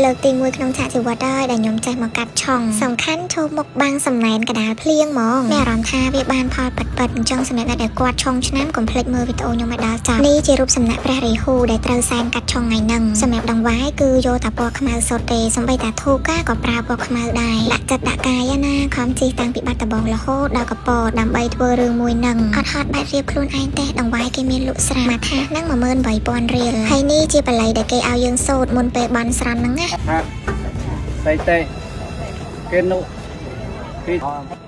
លើកទី1ក្នុងឆាកជីវិតហើយដែលខ្ញុំចេះមកកាត់ឆុងសំខាន់ឈរមុខបាំងសំណែនកដាលភ្លៀងហ្មងមានអារម្មណ៍ថាវាបានផលពិតពិតអញ្ចឹងសម្រាប់អ្នកដែលគាត់ឆុងឆ្នាំកុំភ្លេចមើលវីដេអូខ្ញុំឲ្យដល់ចប់នេះជារូបសំណាក់ព្រះរាហូដែលត្រូវសែនកាត់ឆុងថ្ងៃហ្នឹងសម្រាប់ដង្វាយគឺយកតែពណ៌ខ្មៅសុទ្ធទេសំបីតាធូកាក៏ប្រើពណ៌ខ្មៅដែរដាក់ចិត្តដាក់កាយណាខំជិះតាំងពីបាត់ដំបងរហូតដល់កពតដើម្បីធ្វើរឿងមួយហ្នឹងអត់ហត់បែបរៀបខ្លួនឯងទេដង្វាយគេមានលក់ស្រាប់មួយថាសហ្នឹង18,000រៀលហើយនេះជាបល័យដែលគេឲ្យយើងសូត្រមុនពេលបន់ស្រន់ហ្នឹងណា ហាសៃតេគេនុគេ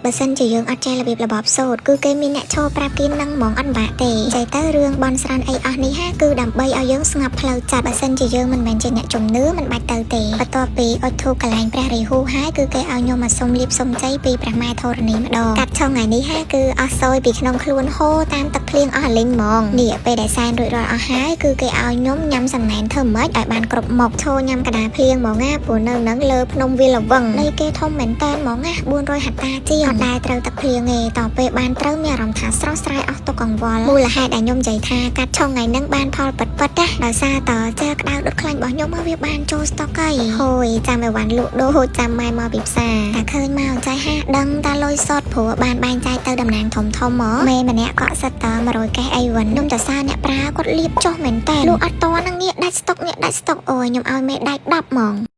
បើសិនជាយើងអត់ចេះរបៀបរបបសូត្រគឺគេមានអ្នកឈរប្រាប់គេនឹងហ្មងអត់បាក់ទេនិយាយទៅរឿងបន់ស្រន់អីអស់នេះហាគឺដើម្បីឲ្យយើងស្ងប់ផ្លូវចិត្តបើសិនជាយើងមិនមែនជាអ្នកជំនឿមិនបាច់ទៅទេបន្ទាប់ពីអុជធូបកន្លែងព្រះរាហូហើយគឺគេឲ្យខ្ញុំមកសុំលៀបសុំជ័យពីព្រះម៉ែធរណីម្ដងកាត់ឆុងថ្ងៃនេះហាគឺអស់សយពីក្នុងខ្លួនហូរតាមទឹកភ្លៀងអស់លីងហ្មងនេះពេលដែលសែនរួចរាល់អស់ហើយគឺគេឲ្យខ្ញុំញ៉ាំសំណែនធ្វើម៉េចឲ្យបានគ្រប់មុខឈរញ៉ាំកដាភ្លៀងហ្មងណាព្រោះនៅនឹងលើភ្នំវាលវឹងដីគេធំមែនតែនហ្មងណា400ហិកតាជាងអត់ដែលត្រូវទឹកភ្លៀងទេតពេលបានត្រូវមានអារម្មណ៍ថាស្រស់ស្រាយអស់ទុកកង្វល់មូលហេតុដែលខ្ញុំនិយាយថាកាត់ឆុងថ្ងៃហ្នឹងបានផលពិតពិតណាដោយសារតចេះក្តៅដុតខ្លាញ់របស់ខ្ញុំមកវាបានចូលស្តុកហើយហូយចាំឲ្យវ៉ាន់លក់ដូរចាំម៉ែមកពីផ្សារតែឃើញមកចៃហាដឹងតាលុយសុតព្រោះបានបែងចែកទៅតំណាងធំធំមកមេម្នាក់កក់សិតត100កេះអីវិញខ្ញុំតែសារអ្នកប្រើគាត់លៀបចុះមែនតើលក់អត់តនឹងងាកដាច់ស្តុកងាកដាច់ស្តុកអូយខ្ញុំឲ្យមេដាច់10ហ្មង។